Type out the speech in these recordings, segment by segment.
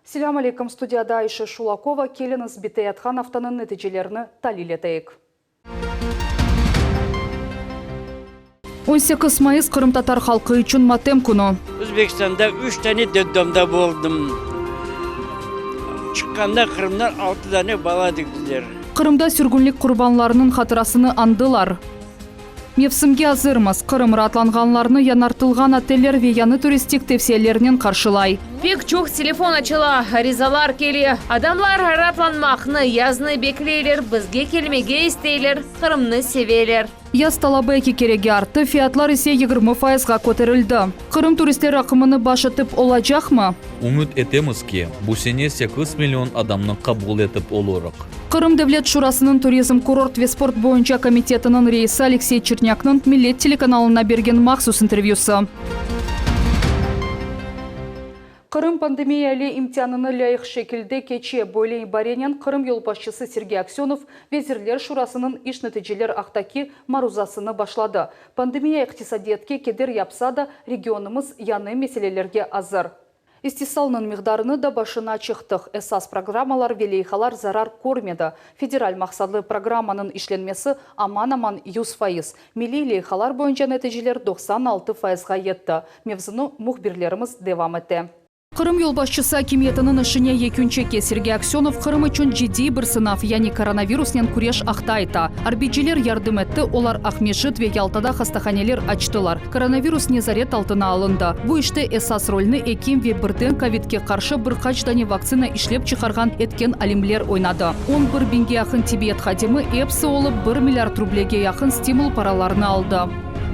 Selâm aleyküm, studiyada Ayşe Şulakova, keliñiz biteyatqan aftanıñ neticelerini talil eteyik. 18 mayıs qırımtatar halqı içün matem künü. Özbekistanda üç dane detdomda boldım. Çıqqanda Qırımdan altı dane bala edik bizler. Qırımda sürgünlik qurbanlarınıñ hatırasını añdılar. Mevsimge azırmız, Qırım raatlanğanlarnı yañartılğan oteller ve yañı turistik tevsiyelernen qarşılay. Pek çoq telefon açıla, arizalar kele. Adamlar raatlanmaqnı, yaznı bekleyler, bizge kelmege isteyler, Qırımnı seveler. Yaz talabı eki kerege arttı, fiyatlar ise 20 fayızğa köterildi. Qırım turistler aqımını baş etip olacaqmı? Ümüt etemiz ki, bu sene 8 million adamnı qabul etip olurıq. Qırım Devlet Şurasınıñ turizm, kurort ve sport boyunca komitetiniñ reisi Aleksey Çirnâknıñ Millet telekanalına bergen mahsus intervyüsi. Qırım pandemiya ile imtianını lâyıq şekilde keçe, böyle ibarenen Qırım yolbaşçısı Sergey Aksönov Vezirler Şurasınıñ iş neticeler aqtaki maruzasını başladı. Pandemiya iqtisadiyatke keder yapsa da, regionımız yañı meselelerge azır. İstisalnıñ miqdarını da başına çıqtıq. Esas programmalar ve leyhalar zarar körmedi. Federal maqsatlı programmanıñ işlenmesi aman-aman 100%, milliy leyhalar boyunca neticeler 96 fayızğa yetti. Mevzunı mühbirlerimiz devam ete. Qırım yolbaşçısı akimiyetiniñ işine yekün çeke Sergey Aksönov Qırım içün ciddiy bir sınav, yani koronavirusnen küreş aqta ayta. Arbiyciler yardım etti, olar Aqmescit ve Yaltada hastahaneler açtılar. Koronavirus nezaret altına alındı. Bu işte esas rolni ekim ve birden kovidke qarşı bir qaç dane vaktsina işlep çıqarğan etken alimler oynadı. On bir biñge yaqın tibbiyet hadimi episi olıp bir milliard rublege yaqın stimul paralarını aldı.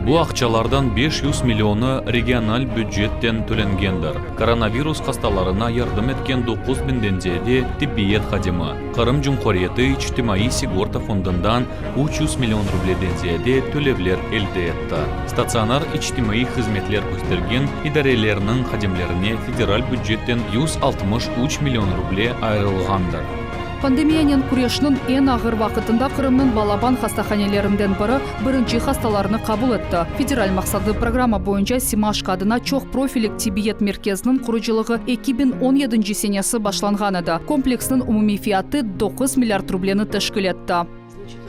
Bu aqçalardan 500 millionı regional bücetten tölengendir. Koronavirus hastalarına yardım etken 9 biñden ziyade tibbiyet hadimi, Qırım Cumhuriyeti İçtimaiy sigorta fondundan 300 million rubleden ziyade tölevler elde etti. Statsionar içtimaiy hızmetler köstergen idarelerniñ hadimlerine federal bücetten 163 million ruble ayırılğandır. Pandemiyanen küreşniñ eñ ağır vaqıtında Qırımnıñ balaban hastahanelerinden biri birinci hastalarnı qabul etti. Federal maqsatlı programma boyunca Simaşko adına çoq profillik tibbiyet merkeziniñ qurucılığı 2017 senesi başlanğan edi. Kompleksniñ umumiy fiyatı 9 milliard rubleni teşkil etti.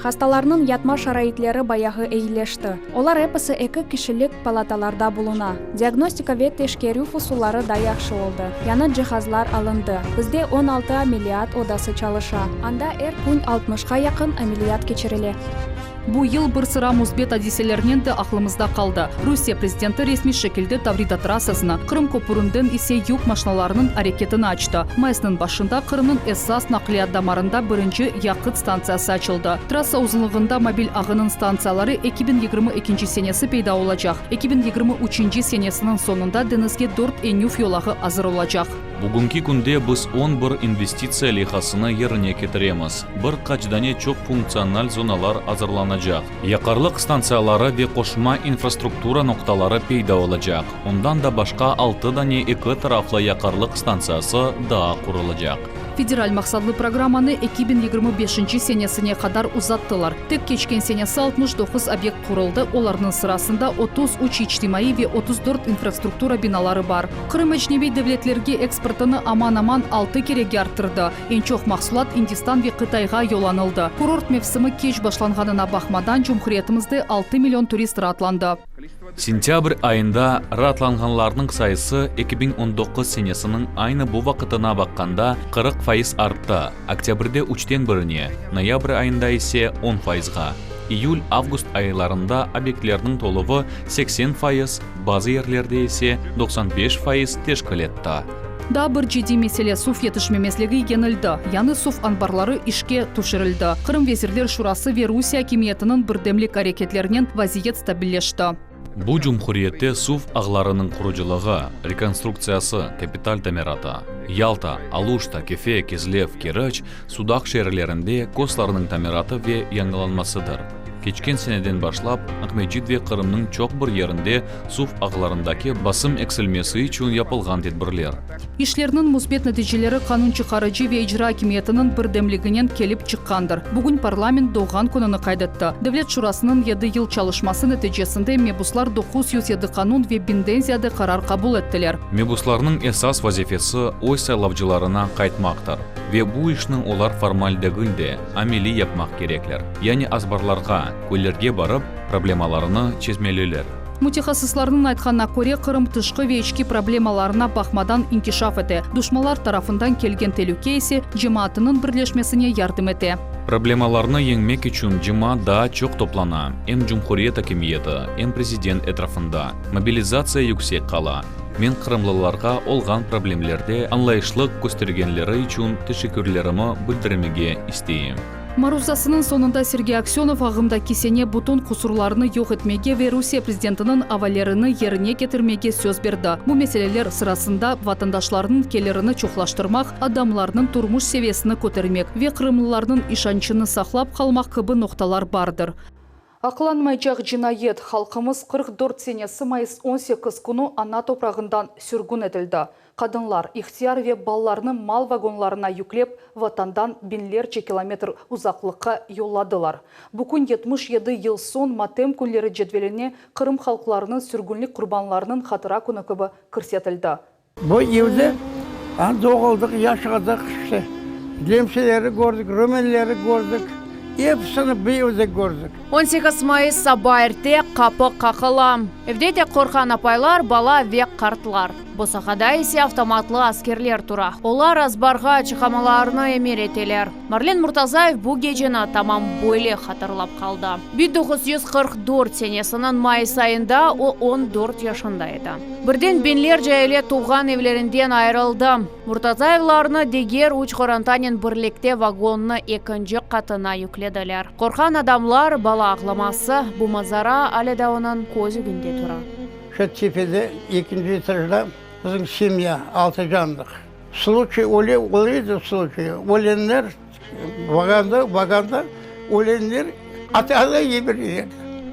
Hastalarnıñ yatma şaraitleri bayağı eyileşti. Olar episi eki kişilik palatalarda buluna. Diagnostika ve teşkerüv usulları da yahşı oldı. Yañı cihazlar alındı. Bizde 16 ameliyat odası çalışa. Anda er kün altmışqa yaqın ameliyat keçirile. Bu yıl bir sıra müsbet adiselernen de aqlımızda qaldı. Rusiye prezidenti resmiy şekilde Tavrida trassasını, Qırım köpüründen ise yük maşnalarınıñ areketini açtı. Mayısnıñ başında Qırımnıñ esas naqliyat damarında birinci yaqıt stantsiyası açıldı. Trassa uzunlığında mobil ağınıñ stantsiyaları 2022 senesi peyda olacaq. 2023 senesiniñ soñunda deñizge dört enüv yolağı azır olacaq. Bugünki künde biz on bir investitsiya leyhasını yerine ketiremiz, bir qaç dane çoq funktsional zonalar azırlanacaq, yaqarlıq stantsiyaları ve qoşma infrastruktura noqtaları peyda olacaq, ondan da başqa altı dane eki taraflı yaqarlıq stantsiyası daa qurulacaq. Federal maqsatlı programmanı 2025 senesine qadar uzattılar. Tek keçken senesi 69 obyekt quruldı, olarnıñ sırasında 33 içtimaiy ve 34 infrastruktura binaları bar. Qırım ecnebiy devletlerge eksportını aman-aman altı kerege arttırdı. Eñ çoq mahsulat İndistan ve Qıtayğa yollanıldı. Kurort mevsimi keç başlanğanına baqmadan, cumhuriyetimizde 6 million turist raatlandı. Sentâbr ayında raatlanğanlarnıñ sayısı 2019 senesiniñ aynı bu vaqıtına baqqanda 40% arttı, oktâbrde üçten birine, noyabr ayında ise on fayızğa. İyül-avgust aylarında obyektlerniñ toluvı 80%, bazı yerlerde ise 95% teşkil etti. Daa bir ciddiy mesele, suv yetişmemezligi yeñildi. Yañı suv anbarları işke tüşürildi. Qırım Vezirler Şurası ve Rusiye akimiyetiniñ birdemlik areketlerinen vaziyet stabilleşti. Bu cumhuriyette suv ağlarınıñ qurucılığı, rekonstruktsiyası, kapital tamiratı, Yalta, Aluşta, Kefe, Kezlev, Keriç, Sudaq şeerlerinde KOSlarnıñ tamiratı ve yañılanmasıdır. Keçken seneden başlap, Aqmescit ve Qırımnıñ çoq bir yerinde suv ağlarındaki basım eksilmesi içün yapılğan tedbirler. İşlerniñ müsbet neticeleri qanun çıqarıcı ve icra akimiyetiniñ birdemliginen kelip çıqqandır. Bugün parlament doğğan kününi qayd etti. Devlet şurasınıñ yedi yıl çalışması neticesinde mebuslar 907 qanun ve biñden ziyade qarar qabul ettiler. Mebuslarnıñ esas vazifesi öz saylavcılarına qaytmaqtır. Ve bu işni olar formal degil de, ameliy yapmaq kerekler, yani azbarlarğa, köylerge barıp, problemalarını çezmeliler. Mütehassıslarnıñ aytqanına köre, Qırım tışqı ve içki problemalarına baqmadan inkişaf ete, duşmanlar tarafından kelgen telüke ise cemaatınıñ birleşmesine yardım ete. Problemalarnı yeñmek içün cemaat daa çoq toplana, em cumhuriyet akimiyeti, em prezident etrafında. Mobilizatsiya yüksek qala. Men qırımlılarğa olğan problemlerde añlayışlıq köstergenleri içün teşekkürlerimi bildirmege isteyim. Maruzasınıñ soñunda Sergey Aksönov ağımdaki sene bütün qusurlarnı yoq etmege ve Rusiye prezidentiniñ avalerini yerine ketirmege söz berdi. Bu meseleler sırasında vatandaşlarnıñ kelirini çoqlaştırmaq, adamlarnıñ turmuş seviyesini kötermek ve qırımlılarnıñ işançını saqlap qalmaq kibi noqtalar bardır. Aqlanmaycaq cinayet, halqımız 44 senesi mayıs 18 künü ana toprağından sürgün etildi. Qadınlar, ihtiyar ve balalarnı mal vagonlarına yüklep, Vatandan biñlerce kilometr uzaqlıqqa yolladılar. Bugün 77 yıl soñ matem künleri cedveline Qırım halqlarınıñ sürgünlik qurbanlarınıñ hatıra künü kibi kirsetildi. Bu evde doğuldıq, yaşadıq, işte, nemselerni kördik, rumenlerni kördik, episini bu evde kördik. 18 mayıs saba erte qapı qaqıla. Evde tek qorqqan apaylar, bala ve qartlar. Bosağada ise avtomatlı askerler tura. Olar azbarğa çıqamalarını emir eteler. Marlen Murtazayev bu geceni tamam böyle hatırlap qaldı. 1944 senesiniñ mayıs ayında o 14 yaşında edi. Birden biñlerce aile tuvğan evlerinden ayırıldı. Murtazayevlarnı diger üç qorantanen birlikte vagonnı ekinci qatına yüklediler. Qorqqan adamlar, bala ağlaması, bu manzara ale da onıñ köz ögünde tura. Şu tepede, ekinci etajda bizim semya, altı candıq. Sluçiy öle, öle edi sluçiy. Ölenler vagonda, vagonda ölenler ata-ana yebireler.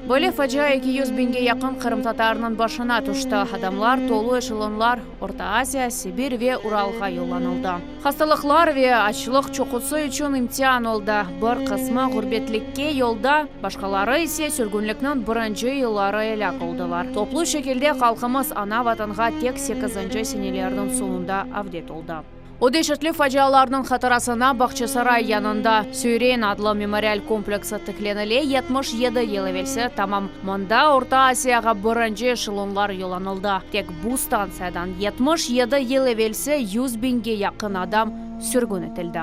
Böyle facia 200 biñge yaqın qırımtatarınıñ başına tüşti. Adamlar tolu eşelonlar Orta Asiya, Sibir ve Uralğa yollanıldı. Hastalıqlar ve açlıq çoqusı içün imtian oldı. Bir qısmı ğurbetlikke yolda, başqaları ise sürgünlikniñ birinci yılları elâk oldılar. Toplu şekilde halqımız ana-Vatanğa tek sekizinci senelerniñ soñunda avdet oldı. O deşetli facialarnıñ hatırasına Bağçasaray yanında Süyren adlı memorial kompleksi tiklenile, 77 yıl evelsi tamam mında Orta Asiyağa birinci eşelonlar yollanıldı. Tek bu stantsiyadan 77 yıl evelsi 100 biñge yaqın adam sürgün etildi.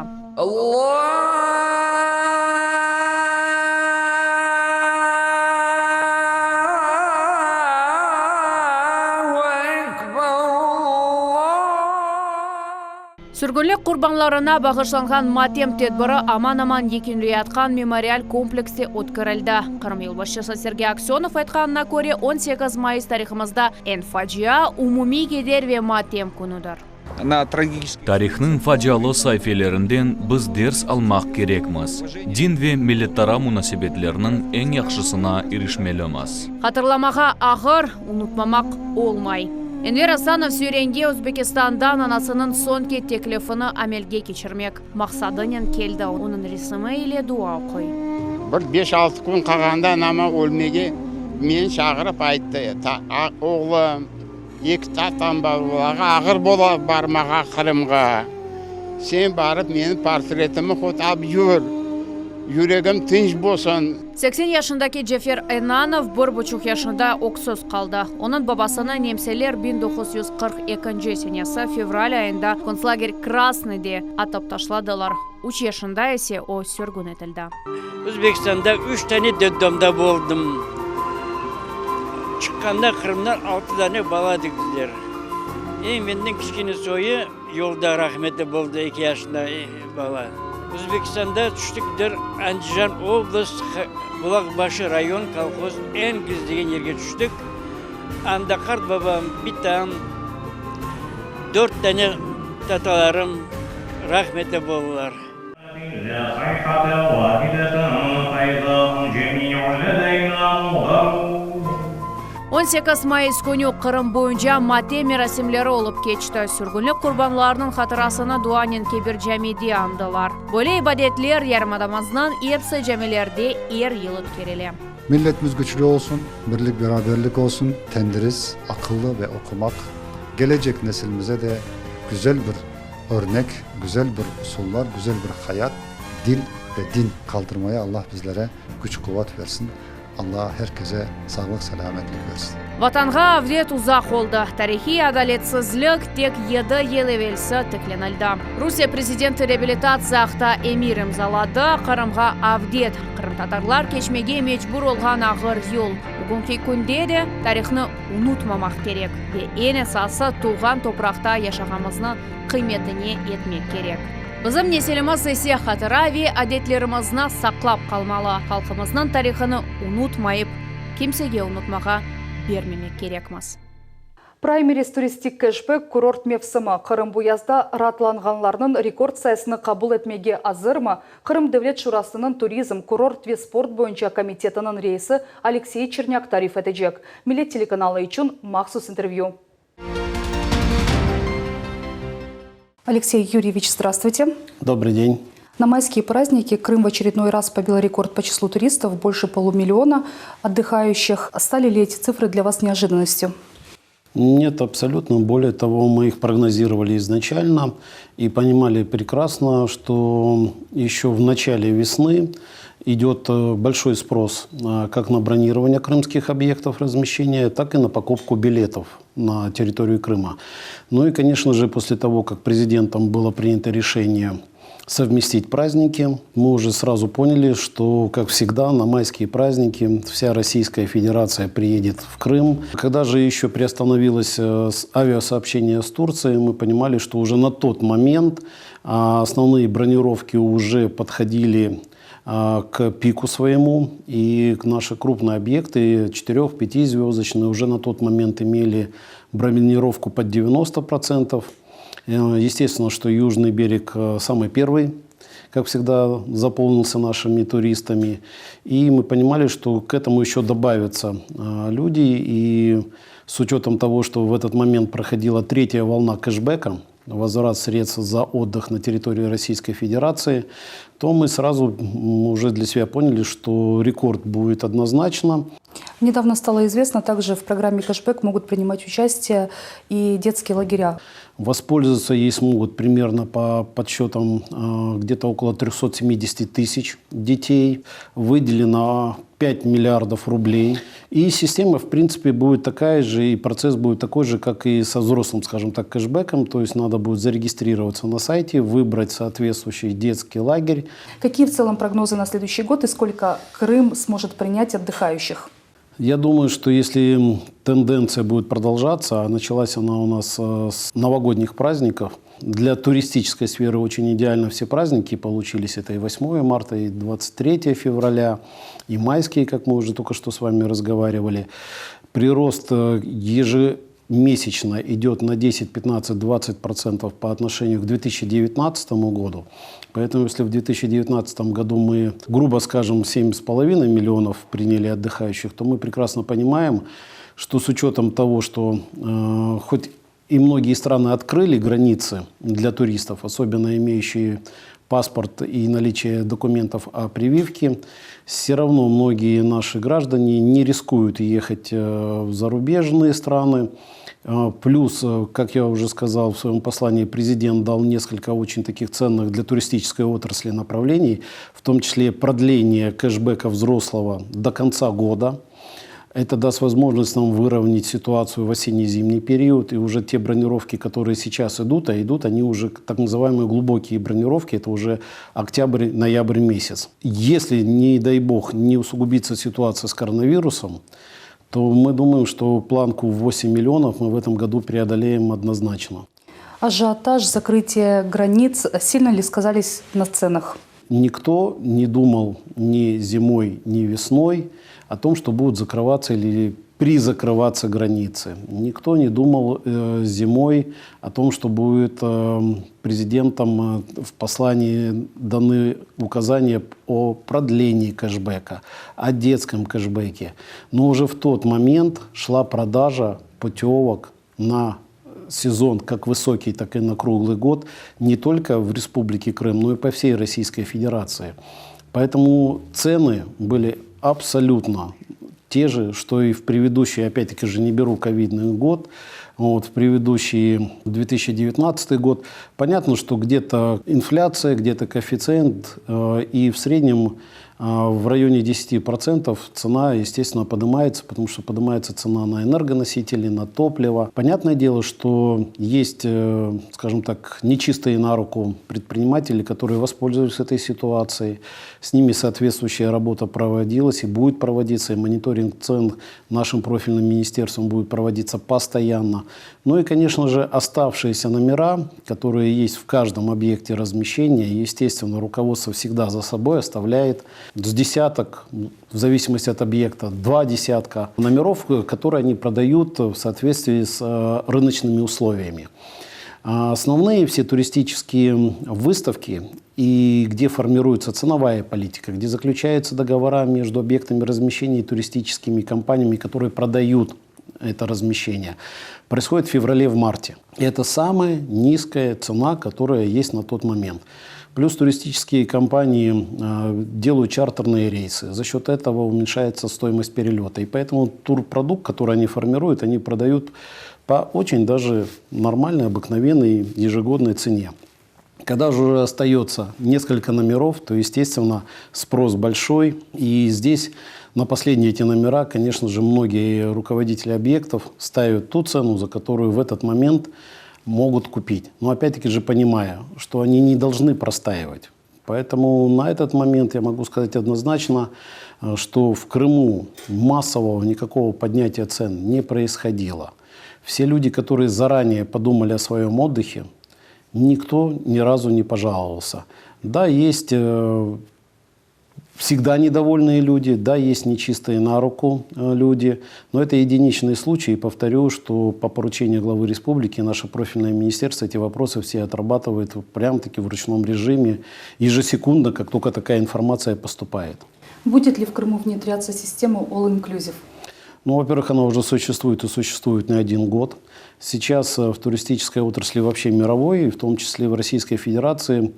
Sürgünlik qurbanlarına bağışlanğan matem tedbiri aman-aman yekünleyatqan memorial komplekste ötkerildi. Qırım yolbaşçısı Sergey Aksönov aytqanına köre, 18 mayıs tarihımızda eñ facia, umumiy keder ve matem künüdir. Tarihnıñ facialı saifelerinden biz ders almaq kerekmiz, din ve milletara munasebetlerniñ eñ yahşısına irişmelimiz. Hatırlamağa ağır, unutmamaq olmay. Enver Asanov Süyrenge Özbekistandan anasınıñ soñki teklifini amelge keçirmek maqsadınen keldi, onıñ resimi ile dua oquy. Bir beş-altı kün qalğanda anama ölmege meni çağırıp ayttı, Oğlum, eki tatam bar, olarğa ağır bola barmağa Qırımğa. Sen barıp menim portretimi hot alıp yür, yüregim tınç bolsun. 80 yaşındaki Cefer Enanov bir buçuq yaşında öksüz qaldı. Onıñ babasını nemseler 1942 senesi fevral ayında kontslager Krasnıyde atıp taşladılar, üç yaşında ise o sürgün etildi. Özbekistanda üç tane detdomda boldım. Çıqqanda Qırımdan altı tane bala edik bizler. Eñ menden kiçkene soyu yolda rahmetli boldı, eki yaşında bala. Özbekistanda tüştik der Andijan oblast, Bulaqbaşı rayon, kolhoz Engels degen yerge tüştik. Anda qartbabam, bitam, dört tane tatalarım rahmetli boldılar. 18 mayıs künü Qırım boyunca matem merasimleri olıp keçti. Sürgünlik qurbanlarınıñ hatırasını duanen Kebir camide añdılar. Böyle ibadetler yarımadamıznıñ epsi camilerde er yıl ötkerile. Milletimiz güçlü olsun, birlik beraberlik olsun, tendürist, aqıllı ve oqumaq, gelecek nesilimize de güzel bir örnek, güzel bir usullar, güzel bir hayat, dil ve din qaldırmaya Allah bizlere küç-quvat versin. Allah her kese sağlıq-selâmetlik versin. Vatanğa avdet uzaq oldı. Tarihiy adaletsizlik tek yedi yıl evelsi tiklenildi. Rusiye prezidenti reabilitatsiya aqta emir imzaladı, Qırımğa avdet, qırımtatarlar keçmege mecbur olğan ağır yol. Bugünki künde de tarihnı unutmamaq kerek ve eñ esası tuvğan topraqta yaşağamıznı qıymetine yetmek kerek. Bizim nesilimiz ise hatıra ve adetlerimizni saqlap qalmalı, halqımıznıñ tarihını unutmayıp, kimsege unutmağa bermemek kerekmiz. Praymeris turistik keşbek kurort mevsimi, Qırım bu yazda raatlanğanlarnıñ rekord sayısını qabul etmege azırmı, Qırım Devlet Şurasınıñ turizm, kurort ve sport boyunca komitetiniñ reisi Aleksey Çernâk tarif etecek. Millet telekanalı içün mahsus intervyü. Алексей Юрьевич, здравствуйте. Добрый день. На майские праздники Крым в очередной раз побил рекорд по числу туристов, больше полумиллиона отдыхающих. Стали ли эти цифры для вас неожиданностью? Нет, абсолютно. Более того, мы их прогнозировали изначально и понимали прекрасно, что еще в начале весны идет э, большой спрос э, как на бронирование крымских объектов размещения, так и на покупку билетов на территорию Крыма. Ну и, конечно же, после того, как президентом было принято решение совместить праздники. Мы уже сразу поняли, что, как всегда, на майские праздники вся Российская Федерация приедет в Крым. Когда же еще приостановилось э, авиасообщение с Турцией, мы понимали, что уже на тот момент а, основные бронировки уже подходили а, к пику своему, и наши крупные объекты, 4-5 звездочные, уже на тот момент имели бронировку под 90%. Э, естественно, что Южный берег э, самый первый, как всегда, заполнился нашими туристами. И мы понимали, что к этому еще добавятся э, люди. И с учетом того, что в этот момент проходила третья волна кэшбэка, возврат средств за отдых на территории Российской Федерации, то мы сразу уже для себя поняли, что рекорд будет однозначно. Недавно стало известно, также в программе «Кэшбэк» могут принимать участие и детские лагеря. Воспользоваться ей смогут примерно по подсчетам э, где-то около 370 тысяч детей. Выделено 5 миллиардов рублей. И система, в принципе, будет такая же, и процесс будет такой же, как и со взрослым, скажем так, кэшбэком. То есть надо будет зарегистрироваться на сайте, выбрать соответствующий детский лагерь. Какие в целом прогнозы на следующий год и сколько Крым сможет принять отдыхающих? Я думаю, что если тенденция будет продолжаться, а началась она у нас э, с новогодних праздников, для туристической сферы очень идеально все праздники получились. Это и 8 марта, и 23 февраля, и майские, как мы уже только что с вами разговаривали. Прирост э, ежемесячно идет на 10, 15, 20% по отношению к 2019 году. Поэтому если в 2019 году мы, грубо скажем, 7,5 миллионов приняли отдыхающих, то мы прекрасно понимаем, что с учетом того, что э, хоть и многие страны открыли границы для туристов, особенно имеющие паспорт и наличие документов о прививке, все равно многие наши граждане не рискуют ехать э, в зарубежные страны. Э, плюс, э, как я уже сказал в своем послании, президент дал несколько очень таких ценных для туристической отрасли направлений, в том числе продление кэшбэка взрослого до конца года. Это даст возможность нам выровнять ситуацию в осенне-зимний период. И уже те бронировки, которые сейчас идут, а идут они уже так называемые глубокие бронировки, это уже октябрь-ноябрь месяц. Если, не дай бог, не усугубится ситуация с коронавирусом, то мы думаем, что планку в 8 миллионов мы в этом году преодолеем однозначно. Ажиотаж, закрытие границ сильно ли сказались на ценах? Никто не думал ни зимой, ни весной о том, что будут закрываться или призакрываться границы. Никто не думал э, зимой о том, что будет э, президентом э, в послании даны указания о продлении кэшбэка, о детском кэшбэке. Но уже в тот момент шла продажа путевок на сезон, как высокий, так и на круглый год, не только в Республике Крым, но и по всей Российской Федерации. Поэтому цены были абсолютно те же, что и в предыдущий, опять-таки же не беру ковидный год, вот, в предыдущий 2019 год. Понятно, что где-то инфляция, где-то коэффициент, э, и в среднем в районе 10% цена, естественно, поднимается, потому что поднимается цена на энергоносители, на топливо. Понятное дело, что есть, э, скажем так, нечистые на руку предприниматели, которые воспользовались этой ситуацией. С ними соответствующая работа проводилась и будет проводиться, и мониторинг цен нашим профильным министерством будет проводиться постоянно. Ну и, конечно же, оставшиеся номера, которые есть в каждом объекте размещения, естественно, руководство всегда за собой оставляет с десяток, в зависимости от объекта, два десятка номеров, которые они продают в соответствии с э, рыночными условиями. А основные все туристические выставки и где формируется ценовая политика, где заключаются договора между объектами размещения и туристическими компаниями, которые продают это размещение, происходит в феврале, в марте. И это самая низкая цена, которая есть на тот момент. Плюс туристические компании э, делают чартерные рейсы. За счет этого уменьшается стоимость перелета. И поэтому турпродукт, который они формируют, они продают по очень даже нормальной, обыкновенной ежегодной цене. Когда же уже остается несколько номеров, то, естественно, спрос большой. И здесь на последние эти номера, конечно же, многие руководители объектов ставят ту цену, за которую в этот момент могут купить. Но опять-таки же понимая, что они не должны простаивать. Поэтому на этот момент я могу сказать однозначно, э, что в Крыму массового никакого поднятия цен не происходило. Все люди, которые заранее подумали о своем отдыхе, никто ни разу не пожаловался. Да, есть э, всегда недовольные люди, да, есть нечистые на руку э, люди, но это единичные случаи. И повторю, что по поручению главы республики наше профильное министерство эти вопросы все отрабатывает прям-таки в ручном режиме, ежесекундно, как только такая информация поступает. Будет ли в Крыму внедряться система All Inclusive? Ну, во-первых, она уже существует и существует не один год. Сейчас э, в туристической отрасли вообще мировой, в том числе в Российской Федерации,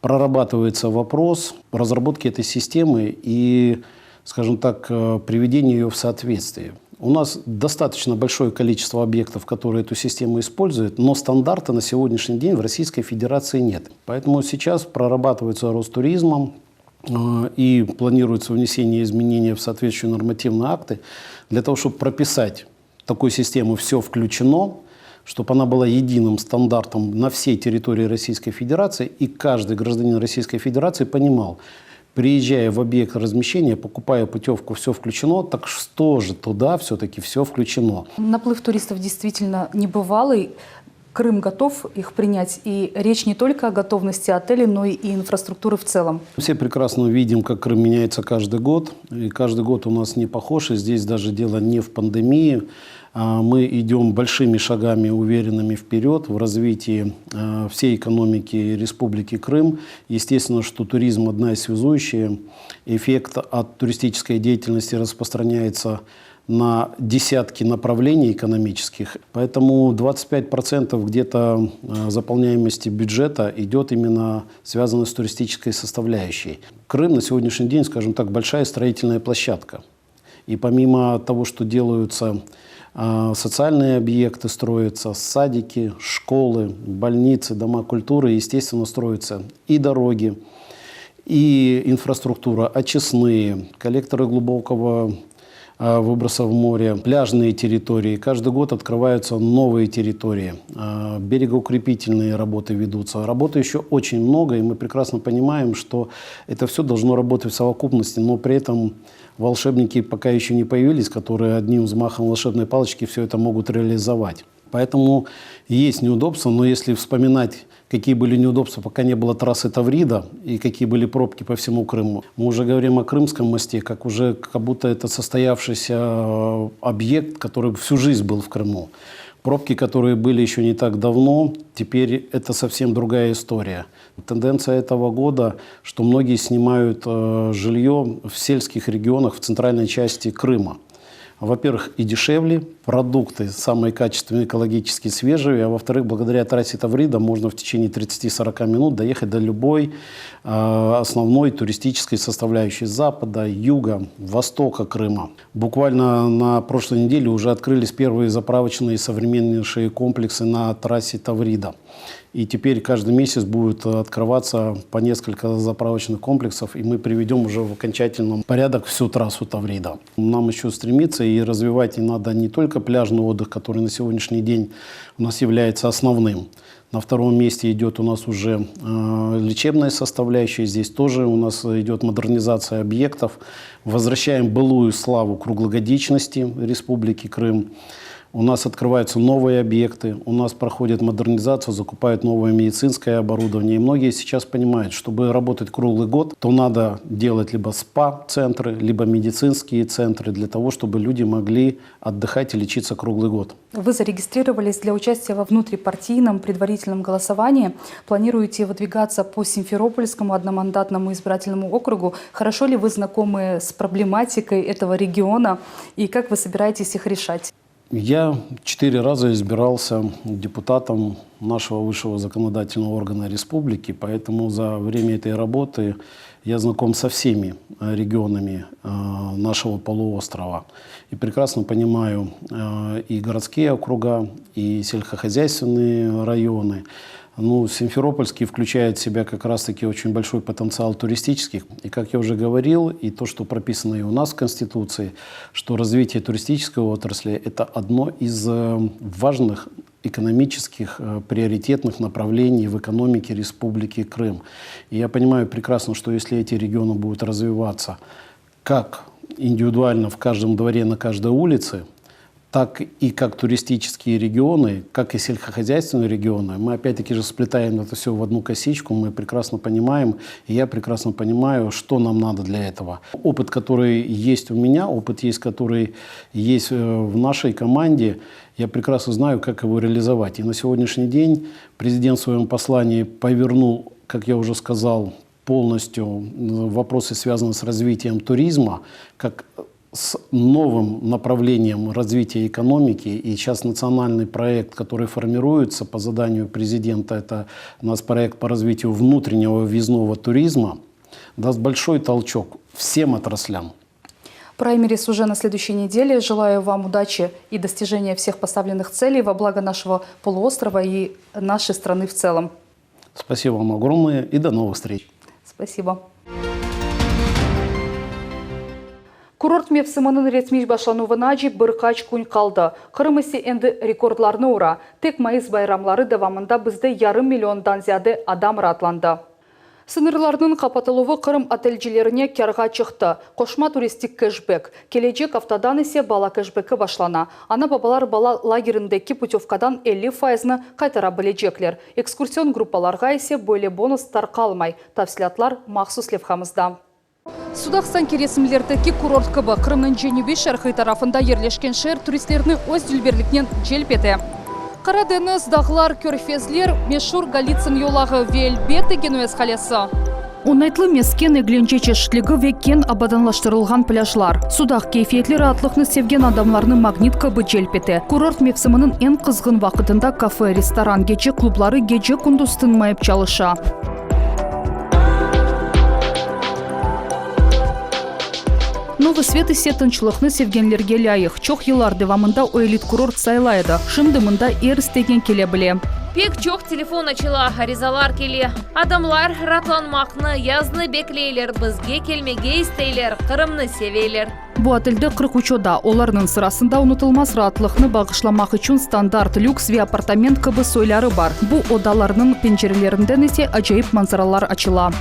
прорабатывается вопрос разработки этой системы и, скажем так, э, приведения ее в соответствие. У нас достаточно большое количество объектов, которые эту систему используют, но стандарта на сегодняшний день в Российской Федерации нет. Поэтому сейчас прорабатывается Ростуризмом, э, и планируется внесение изменений в соответствующие нормативные акты для того, чтобы прописать такую систему «все включено», чтобы она была единым стандартом на всей территории Российской Федерации, и каждый гражданин Российской Федерации понимал, приезжая в объект размещения, покупая путевку «все включено», так что же туда все-таки все включено? Наплыв туристов действительно небывалый. Крым готов их принять. И речь не только о готовности отелей, но и инфраструктуры в целом. Все прекрасно видим, как Крым меняется каждый год. И каждый год у нас не похож. И здесь даже дело не в пандемии. А мы идем большими шагами, уверенными вперед в развитии а, всей экономики Республики Крым. Естественно, что туризм – одна из связующих. Эффект от туристической деятельности распространяется на десятки направлений экономических. Поэтому 25% где-то а, заполняемости бюджета идет именно связано с туристической составляющей. Крым на сегодняшний день, скажем так, большая строительная площадка. И помимо того, что делаются социальные объекты строятся, садики, школы, больницы, дома культуры, естественно, строятся и дороги, и инфраструктура, очистные, коллекторы глубокого а, выброса в море, пляжные территории. Каждый год открываются новые территории, а, берегоукрепительные работы ведутся. Работы еще очень много, и мы прекрасно понимаем, что это все должно работать в совокупности, но при этом волшебники пока еще не появились, которые одним взмахом волшебной палочки все это могут реализовать. Поэтому есть неудобства, но если вспоминать, какие были неудобства, пока не было трассы Таврида и какие были пробки по всему Крыму, мы уже говорим о Крымском мосте, как уже как будто это состоявшийся э, объект, который всю жизнь был в Крыму. Пробки, которые были еще не так давно, теперь это совсем другая история. Тенденция этого года, что многие снимают э, жилье в сельских регионах в центральной части Крыма. Во-первых, и дешевле, продукты самые качественные, экологически свежие, а во-вторых, благодаря трассе Таврида можно в течение 30-40 минут доехать до любой э, основной туристической составляющей запада, юга, востока Крыма. Буквально на прошлой неделе уже открылись первые заправочные современнейшие комплексы на трассе Таврида. И теперь каждый месяц будет открываться по несколько заправочных комплексов, и мы приведем уже в окончательном порядок всю трассу Таврида. Нам еще стремиться и развивать и надо не только пляжный отдых, который на сегодняшний день у нас является основным. На втором месте идет у нас уже э, лечебная составляющая. Здесь тоже у нас идет модернизация объектов. Возвращаем былую славу круглогодичности Республики Крым. У нас открываются новые объекты, у нас проходит модернизацию, закупают новое медицинское оборудование. И многие сейчас понимают, чтобы работать круглый год, то надо делать либо спа-центры, либо медицинские центры для того, чтобы люди могли отдыхать и лечиться круглый год. Вы зарегистрировались для участия во внутрипартийном предварительном голосовании. Планируете выдвигаться по Симферопольскому одномандатному избирательному округу. Хорошо ли вы знакомы с проблематикой этого региона и как вы собираетесь их решать? Я четыре раза избирался депутатом нашего высшего законодательного органа республики, поэтому за время этой работы я знаком со всеми э, регионами э, нашего полуострова и прекрасно понимаю э, и городские округа, и сельскохозяйственные районы. Ну, Симферопольский включает в себя как раз-таки очень большой потенциал туристических. И, как я уже говорил, и то, что прописано и у нас в Конституции, что развитие туристической отрасли – это одно из э, важных экономических э, приоритетных направлений в экономике Республики Крым. И я понимаю прекрасно, что если эти регионы будут развиваться как индивидуально в каждом дворе, на каждой улице – так и как туристические регионы, как и сельскохозяйственные регионы, мы опять-таки же сплетаем это все в одну косичку, мы прекрасно понимаем, и я прекрасно понимаю, что нам надо для этого. Опыт, который есть у меня, опыт есть, который есть э, в нашей команде, я прекрасно знаю, как его реализовать. И на сегодняшний день президент в своем послании повернул, как я уже сказал, полностью вопросы, связанные с развитием туризма, как с новым направлением развития экономики. И сейчас национальный проект, который формируется по заданию президента, это у нас проект по развитию внутреннего въездного туризма, даст большой толчок всем отраслям. Праймериз уже на следующей неделе. Желаю вам удачи и достижения всех поставленных целей во благо нашего полуострова и нашей страны в целом. Спасибо вам огромное и до новых встреч. Спасибо. Kurort mevsiminiñ resmiy başlanuvınace bir qaç kün qaldı. Qırım ise endi rekordlarnı ura. Tek mayıs bayramları devamında bizde yarım milliondan ziyade adam raatlandı. Sıñırlarnıñ qapatıluvı Qırım otelcilerine kârğa çıqtı. Qoşma turistik keşbek. Kelecek aftadan ise bala keşbeki başlana. Ana-babalar bala lagerindeki putövkadan 50 fayıznı qaytara bilecekler. Ekskursion gruppalarğa ise böyle bonus tarqalmay. Tafsilâtlar mahsus levhamızda. Sudaq sanki resimlerdeki kurort kibi, Qırımnıñ cenübiy-şarqiy tarafında yerleşken şeer turistlerni öz dülberliknen celp ete. Qara deñiz, dağlar, körfezler, meşur Golitsın yolağı ve, elbette, Genuez qalesi. Oñaytlı mesken, eglence çeşitligi ve keñ abadanlaştırılğan plâjlar. Sudaq, keyfiyetli raatlıqnı sevgen adamlarnı magnit kibi celp ete. Kurort mevsiminiñ eñ qızğın vaqıtında kafe, restoran, gece klubları gece-kündüz tınmayıp çalışa. Novıy Svet ise tınçlıqnı sevgenlerge lâyıq. Çoq yıllar devamında o elit kurort sayıla edi. Şimdi mında er istegen kele bile. Pek çoq telefon açıla, arizalar kele. Adamlar raatlanmaqnı, yaznı bekleyler, bizge kelmege isteyler, Qırımnı seveyler. Bu otelde 43 oda, olarnıñ sırasında unutılmaz raatlıqnı bağışlamaq içün standart, lüks ve apartament kibi soyları bar. Bu odalarnıñ pencerelerinden ise acayip manzaralar açıla.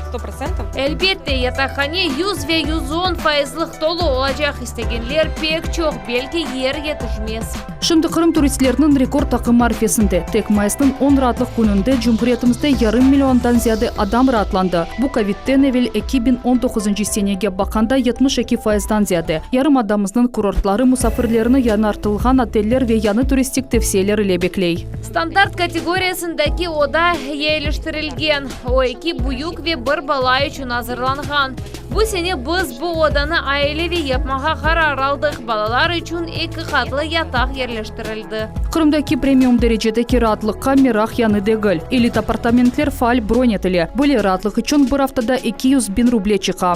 Elbette, yataqhane 100 ve 110 fayızlıq tolu olacaq, istegenler pek çoq, belki yer yetişmez. Şimdi Qırım turistleriniñ rekord taqımı arfesinde. Tek mayısnıñ on raatlıq kününde cumhuriyetimizde yarım milliondan ziyade adam raatlandı, bu kovidden evel 2019 senege baqqanda 72 fayızdan ziyade. Yarımadamıznıñ kurortları musafirlerini yañartılğan oteller ve yañı turistik tevsiyeler ile bekley. Standart kategoriyasındaki oda yerleştirilgen, o eki büyük ve bir bala içün azırlanğan. Bu sene biz bu odanı aileviy yapmağa qarar aldıq, balalar içün eki qatlı yataq yerleştirildi. Qırımdaki premium derecedeki raatlıqqa meraq yañı degil. Elit apartamentler faal bron etile. Böyle raatlıq içün bir aftada 200 biñ ruble çıqa.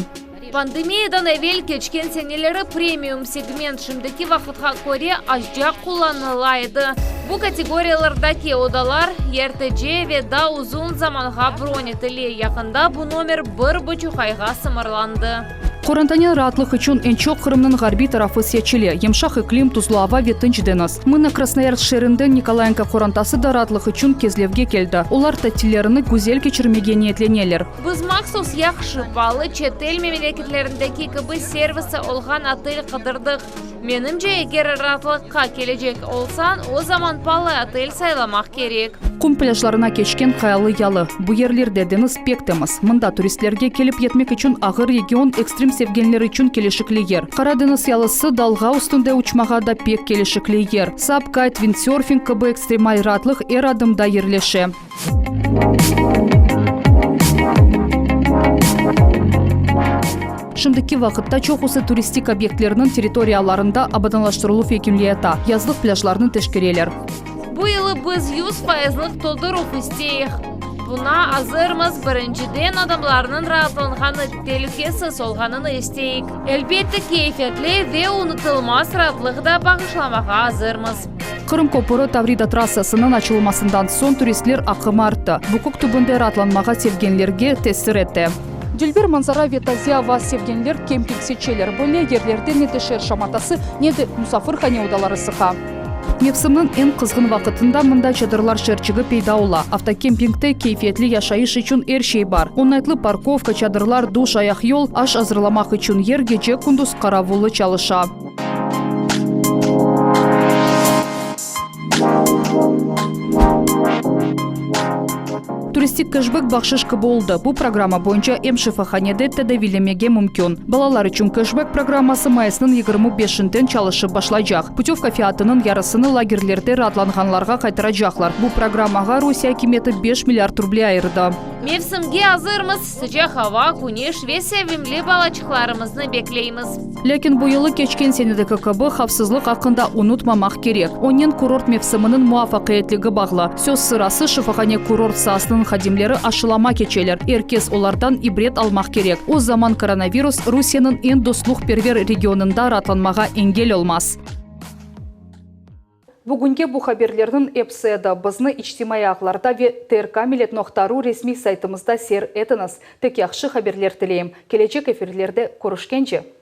Pandemiyadan evel keçken seneleri premium segment şimdiki vaqıtqa köre azca qullanıla edi. Bu kategoriyalardaki odalar ertece ve daa uzun zamanğa bron etile, yaqında bu nomer bir buçuq ayğa sımarlandı. Qorantanen raatlıq içün eñ çoq Qırımnıñ ğarbiy tarafı seçile, yımşaq iklim, tuzlu ava ve tınç deñiz. Mına Krasnoyarsk şeerinden Nikolayenko qorantası da raatlıq içün Kezlevge keldi. Olar tatillerini güzel keçirmege niyetleneler. Biz mahsus yahşı, paalı çetel memleketlerindeki kibi servisi olğan otel qıdırdıq. Menimce, eger raatlıqqa kelecek olsañ, o zaman paalı otel saylamaq kerek. Qum plâjlarına keçken qayalı yalı. Bu yerlerde deñiz pek temiz. Mında turistlerge kelip yetmek içün ağır region, ekstrem sevgenler içün kelişikli yer. Qara deñiz yalısı dalğa üstünde uçmağa da pek kelişikli yer. Sap, kayt, vindserfing kibi ekstremal raatlıq er adımda yerleşe. Şimdiki vaqıtta çoqusı turistik obyektlerniñ territoriyalarında abadanlaştırıluv yekünleyata, yazlıq plâjlarnı teşkereler. Bu yılı biz 100 fayızlıq tolduruv isteyik. Buna azırmız, birinciden, adamlarnıñ raatlanğanı, telükesiz olğanını isteyik. Elbette, keyfiyetli ve unutılmaz raatlıq da bağışlamağa azırmız. Qırım köpüri Tavrida trassasınıñ açılmasından soñ turistler aqımı arttı. Bu kök tübünde raatlanmağa sevgenlerge tesir ete. Dülber manzara ve taze ava sevgenler kemping seçeler. Böyle yerlerde ne de şeer şamatası, ne de musafirhane odaları sıqa. Mevsimniñ eñ qızğın vaqıtında mında çadırlar şeerçigi peyda ola. Avtokempingte keyfiyetli yaşayış içün er şey bar, oñaytlı parkovka, çadırlar, duş, ayaqyol, aş azırlamaq içün yer, gece-kündüz qaravulı çalışa. Turistik keşbek bahşış kibi oldı. Bu programma boyunca em şifahanede tedaviylemege mümkün. Balalar içün keşbek programması mayısnıñ 25-inden çalışıp başlaycaq. Putövka fiyatınıñ yarısını lagerlerde raatlanğanlarğa qaytaracaqlar. Bu programmağa Rusiye akimiyeti 5 milliard ruble ayırdı. Mevsimge azırmız, sıcaq ava, küneş ve sevimli balaçıqlarımıznı bekleymiz. Lâkin bu yılı keçken senedeki kibi havfsızlıq aqqında unutmamaq kerek. Onen kurort mevsiminiñ muvafaqiyetligi bağlı. Söz sırası, şifahane-kurort saasınıñ hadimleri aşılama keçeler, er kes olardan ibret almaq kerek. O zaman koronavirus Rusiyeniñ eñ dostluqperver regionında raatlanmağa engel olmaz. Bugünge bu haberlerniñ episi edi. Bizni içtimaiy ağlarda ve trkmillet noqta ru resmiy saytımızda seyir etiñiz. Tek yahşı haberler tileyim. Kelecek efirlerde körüşkence!